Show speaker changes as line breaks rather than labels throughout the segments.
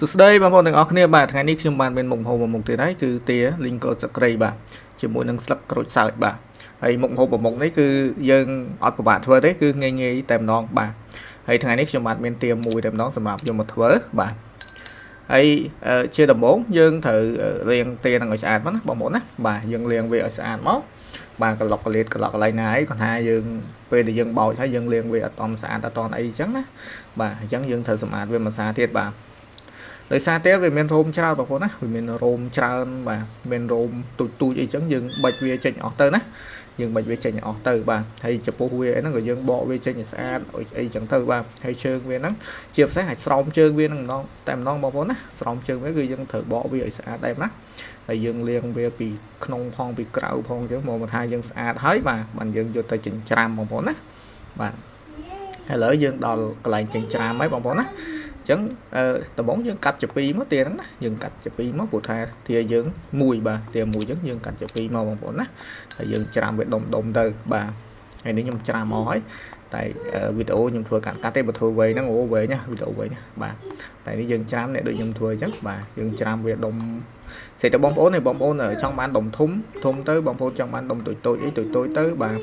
សួស្តីបងប្អូនទាំងអស់គ្នាបាទថ្ងៃនេះខ្ញុំបានមានមុខម្ហូបមួយមុខទៀតហើយគឺទាលីងកូសក្រីបាទជាមួយនឹងស្លឹកក្រូចសើចបាទហើយមុខម្ហូបមួយមុខនេះគឺយើងអត់ពិបាកធ្វើទេគឺងាយងាយតែម្ដងបាទហើយថ្ងៃនេះខ្ញុំបានមានទាមួយតែម្ដងសម្រាប់យកមកធ្វើបាទហើយជាដំបូងយើងត្រូវលាងទានឹងឲ្យស្អាតមកណាបងប្អូនណាបាទយើងលាងវាឲ្យស្អាតមកបាទក្លុកកលៀតក្លុកកន្លែងណាអីគាត់ថាយើងពេលដែលយើងបោចហើយយើងលាងវាអត់តន់ស្អាតអត់តន់អីអញ្ចឹងណាបាទអញ្ចឹងយើងត្រូវសម្អាតវាមួយសារទៀតបាទដោយសារតែវាមានរោមច្រើនបងប្អូនណាវាមានរោមច្រើនបាទមានរោមទូចទូចអីចឹងយើងបាច់វាចេញអស់ទៅណាយើងបាច់វាចេញអស់ទៅបាទហើយចំពោះវាអីហ្នឹងក៏យើងបកវាចេញឲ្យស្អាតឲ្យស្អីចឹងទៅបាទហើយជើងវាហ្នឹងជាពិសេសអាចស្រោមជើងវាហ្នឹងម្ដងតែម្ដងបងប្អូនណាស្រោមជើងវាគឺយើងត្រូវបកវាឲ្យស្អាតដែរណាហើយយើងលាងវាពីក្នុងផងពីក្រៅផងចឹងមកថាយើងស្អាតហើយបាទបានយើងយកទៅចិញ្ច្រាំបងប្អូនណាបាទឥឡូវយើងដល់កន្លែងចិញ្ច្រាំហើយបងប្អូនណាចឹងអឺដំបងយើងកាត់ជាពីរមកទាហ្នឹងណាយើងកាត់ជាពីរមកព្រោះថាទាយើងមួយបាទទាមួយចឹងយើងកាត់ជាពីរមកបងប្អូនណាហើយយើងច្រាំវាដុំដុំទៅបាទហើយនេះខ្ញុំច្រាំមកហើយតែវីដេអូខ្ញុំធ្វើកាត់កាត់ទេបើធ្វើវែងហ្នឹងអូវែងណាវីដេអូវែងណាបាទតែនេះយើងច្រាំនេះដូចខ្ញុំធ្វើអញ្ចឹងបាទយើងច្រាំវាដុំសេចតែបងប្អូននេះបងប្អូនចង់បានដុំធំធំទៅបងប្អូនចង់បានដុំតូចតូចអីតូចតូចទៅបាទ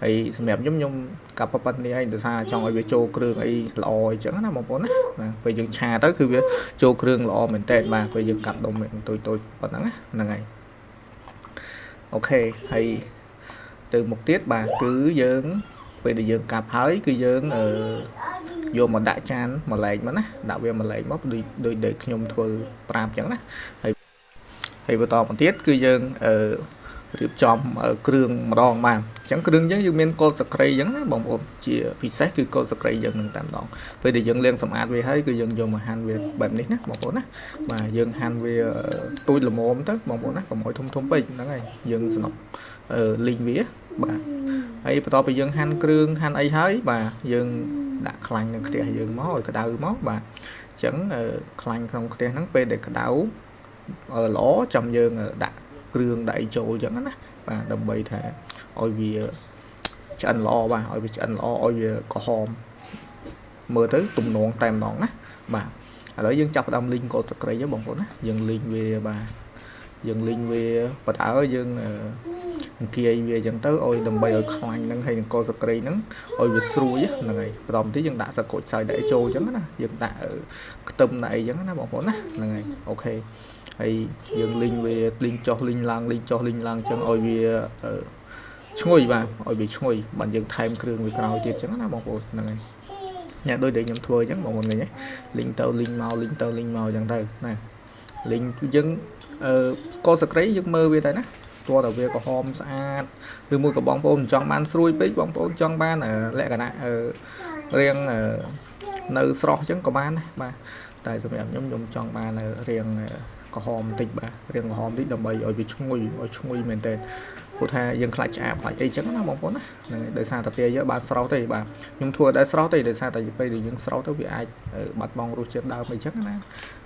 ហើយសម្រាប់ខ្ញុំខ្ញុំកាប់ប៉ុណ្្នេះឯងដោយសារចង់ឲ្យវាចូលគ្រឿងអីល្អអីចឹងណាបងប្អូនណាបាទពេលយើងឆាទៅគឺវាចូលគ្រឿងល្អមែនតើបាទពេលយើងកាប់ដុំតូចតូចប៉ុណ្ណឹងណាហ្នឹងហើយ OK ហើយទៅមុខទៀតបាទគឺយើងពេលដែលយើងកាប់ហើយគឺយើងអឺយកមកដាក់ចានមួយឡែកមកណាដាក់វាមួយឡែកមកដូចដូចដែលខ្ញុំធ្វើប្រាប់ចឹងណាហើយហើយបន្តមកទៀតគឺយើងអឺរៀបចំគ្រឿងម្ដងបាទអញ្ចឹងគ្រឿងយើងយើងមានគល់សក្រីអញ្ចឹងណាបងប្អូនជាពិសេសគឺគល់សក្រីយើងនឹងតែម្ដងពេលដែលយើងលាងសម្អាតវាហើយគឺយើងយកមកហាន់វាបែបនេះណាបងប្អូនណាបាទយើងហាន់វាទូចល្មមទៅបងប្អូនណាកុំឲ្យធំធំពេកហ្នឹងហើយយើងស្នុកលីងវាបាទហើយបន្ទាប់ពីយើងហាន់គ្រឿងហាន់អីហើយបាទយើងដាក់ខ្លាញ់នៅខ្ទះយើងមកឲ្យក្តៅមកបាទអញ្ចឹងខ្លាញ់ក្នុងខ្ទះហ្នឹងពេលដែលក្តៅល្អចាំយើងដាក់គ្រឿងដាក់អីចូលអញ្ចឹងណាបាទដើម្បីថាឲ្យវាឆ្អិនល្អបាទឲ្យវាឆ្អិនល្អឲ្យវាក្រហមមើលទៅទំនងតែម្ដងណាបាទឥឡូវយើងចាប់ផ្ដើមលីងកូតសក្រីបងប្អូនណាយើងលីងវាបាទយើងលីងវាបតើយើងអង្គាយវាអញ្ចឹងទៅឲ្យដើម្បីឲ្យខ្លាញ់ហ្នឹងហើយនឹងកូតសក្រីហ្នឹងឲ្យវាស្រួយហ្នឹងហើយបន្តមកទៀតយើងដាក់សាច់ក្រូចសើចដាក់ចូលអញ្ចឹងណាយើងដាក់ខ្ទឹមដាក់អីអញ្ចឹងណាបងប្អូនណាហ្នឹងហើយ OK ហើយយើងលីងវាលីងចុះលីងឡើងលីងចុះលីងឡើងអញ្ចឹងឲ្យវាឈ្ងុយបាទឲ្យវាឈ្ងុយបាទយើងថែមគ្រឿងវាក្រោយទៀតអញ្ចឹងណាបងប្អូនហ្នឹងហើយញ៉ាដូចដែលខ្ញុំធ្វើអញ្ចឹងបងប្អូនឃើញទេលីងទៅលីងមកលីងទៅលីងមកអញ្ចឹងទៅណាលីងយើងអឺកូសក្រីយើងមើលវាទៅណាតួតែវាក្រហមស្អាតឬមួយក៏បងប្អូនចង់បានស្រួយពេកបងប្អូនចង់បានលក្ខណៈរាងនៅស្រស់អញ្ចឹងក៏បានដែរបាទតែសម្រាប់ខ្ញុំខ្ញុំចង់បានរាងក្រហមបន្តិចបាទរាងក្រហមបន្តិចដើម្បីឲ្យវាឈ្ងុយឲ្យឈ្ងុយមែនតើព្រោះថាយើងខ្លាចឆ្អាបខ្លាចអីចឹងណាបងប្អូនណាហ្នឹងហើយដោយសារតែទាយើងបានស្រស់ទេបាទខ្ញុំធ្វើតែស្រស់ទេដោយសារតែពេលដែលយើងស្រស់ទៅវាអាចបាត់បង់រសជាតិដើមអីចឹងណា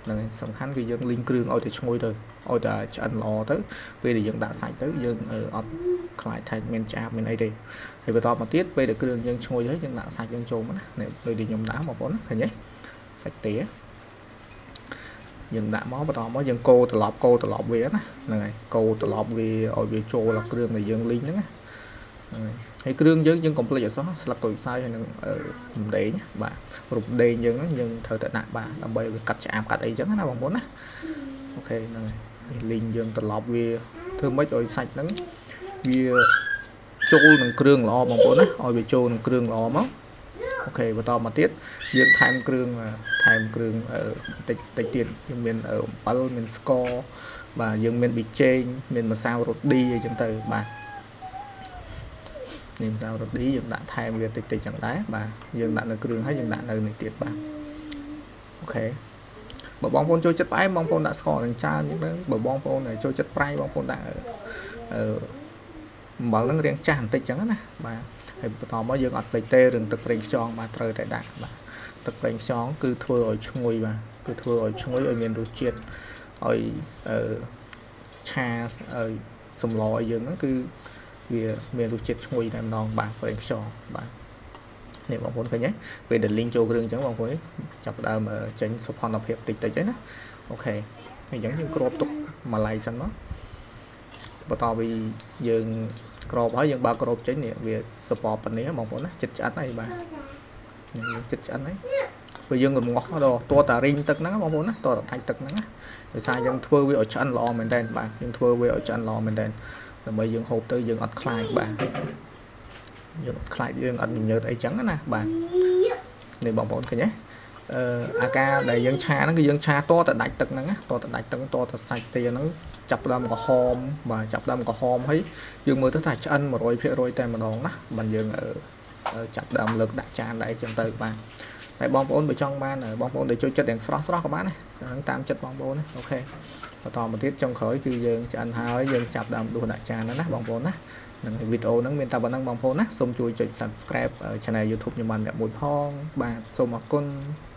ហ្នឹងហើយសំខាន់គឺយើងលីងគ្រឿងឲ្យតែឈ្ងុយទៅឲ្យតែឆ្អិនល្អទៅពេលដែលយើងដាក់សាច់ទៅយើងអត់ខ្លាចថាមានឆ្អាបមានអីទេហើយបន្តមកទៀតពេលដែលគ្រឿងយើងឈ្ងុយហើយយើងដាក់សាច់យើងចូលមកណានេះដូចដែលខ្ញុំដាក់បងប្អូនណាឃើញទេសាច់ទាយើងដាក់មកបន្តមកយើងកូរត្រឡប់កូរត្រឡប់វាណាហ្នឹងហើយកូរត្រឡប់វាឲ្យវាចូលដល់គ្រឿងដែលយើងលីងហ្នឹងណាហ្នឹងហើយហើយគ្រឿងយើងយើងកុំភ្លេចអត់សោះស្លឹកក្រូចសើចហើយនឹងរំដេងបាទរំដេងយើងហ្នឹងយើងត្រូវតែដាក់បាទដើម្បីវាកាត់ឆ្អាបកាត់អីចឹងណាបងប្អូនណា OK ហ្នឹងហើយលីងយើងត្រឡប់វាធ្វើម៉េចឲ្យសាច់ហ្នឹងវាចូលនឹងគ្រឿងល្អបងប្អូនណាឲ្យវាចូលនឹងគ្រឿងល្អមក OK បន្តមកទៀតយើងថែមគ្រឿងថែមគ្រឿងតិចតិចទៀតយើងមានអំបិលមានស្ករបាទយើងមានប៊ីចេងមានម្សៅរ៉ូឌីអីចឹងទៅបាទនេះម្សៅរ៉ូឌីយើងដាក់ថែមវាតិចតិចចឹងដែរបាទយើងដាក់នៅគ្រឿងហើយយើងដាក់នៅនេះទៀតបាទ OK បើបងប្អូនចូលចិត្តផ្អែមបងប្អូនដាក់ស្ករនឹងច្រើនចឹងទៅបើបងប្អូនចូលចិត្តប្រៃបងប្អូនដាក់អឺអំបិលហ្នឹងរាងចាស់បន្តិចចឹងណាបាទហើយបន្តមកយើងអត់ពេចទេរឿងទឹកប្រេងខ្យងបាទត្រូវតែដាក់បាទទឹកប្រេងខ្យងគឺធ្វើឲ្យឈ្ងុយបាទគឺធ្វើឲ្យឈ្ងុយឲ្យមានរសជាតិឲ្យអឺឆាឲ្យសម្លឲ្យយើងហ្នឹងគឺវាមានរសជាតិឈ្ងុយតែម្ដងបាទប្រេងខ្យងបាទ នេះបងប្អូនឃើញទេពេលដែលលីងចូលគ្រឿងអញ្ចឹងបងប្អូនចាប់ផ្ដើមចេញសោភ័ណភាពតិចតិចហើយណា OK អញ្ចឹងយើងគ្របទុកមួយឡៃសិនមកបន្តពីយើងក្របហើយយើងបើកក្របចេញនេះវាសពប៉ុណ្នេះបងប្អូនណាចិត្តឆ្អិនហើយបាទយើងចិត្តឆ្អិនហើយព្រោះយើងរងាស់ដល់តតារីងទឹកហ្នឹងបងប្អូនណាតតាដាច់ទឹកហ្នឹងណាដោយសារយើងធ្វើវាឲ្យឆ្អិនល្អមែនតើបាទយើងធ្វើវាឲ្យឆ្អិនល្អមែនតើដើម្បីយើងហូបទៅយើងអត់ខ្លាចបាទយើងអត់ខ្លាចយើងអត់ញញើតអីចឹងណាបាទនេះបងប្អូនឃើញទេអឺអាការដែលយើងឆាហ្នឹងគឺយើងឆាតតដាច់ទឹកហ្នឹងណាតតដាច់ទឹកតតសាច់ទាហ្នឹងចាប់ផ្ដើមក្រហមបាទចាប់ផ្ដើមក្រហមហើយយើងមើលទៅថាឆ្អិន100%តែម្ដងណាបានយើងចាប់ដើមលើកដាក់ចានដែរចឹងទៅបាទតែបងប្អូនបើចង់បានបងប្អូនដែលចូលចិត្តយ៉ាងស្រស់ស្រស់ក៏បានដែរហ្នឹងតាមចិត្តបងប្អូនណា OK បន្តមកទៀតចុងក្រោយគឺយើងឆ្អិនហើយយើងចាប់ដើមដួសដាក់ចានហ្នឹងណាបងប្អូនណានឹងវីដេអូហ្នឹងមានតែប៉ុណ្្នឹងបងប្អូនណាសូមជួយចុច Subscribe Channel YouTube ខ្ញុំបានអ្នកមួយផងបាទសូមអរគុណ។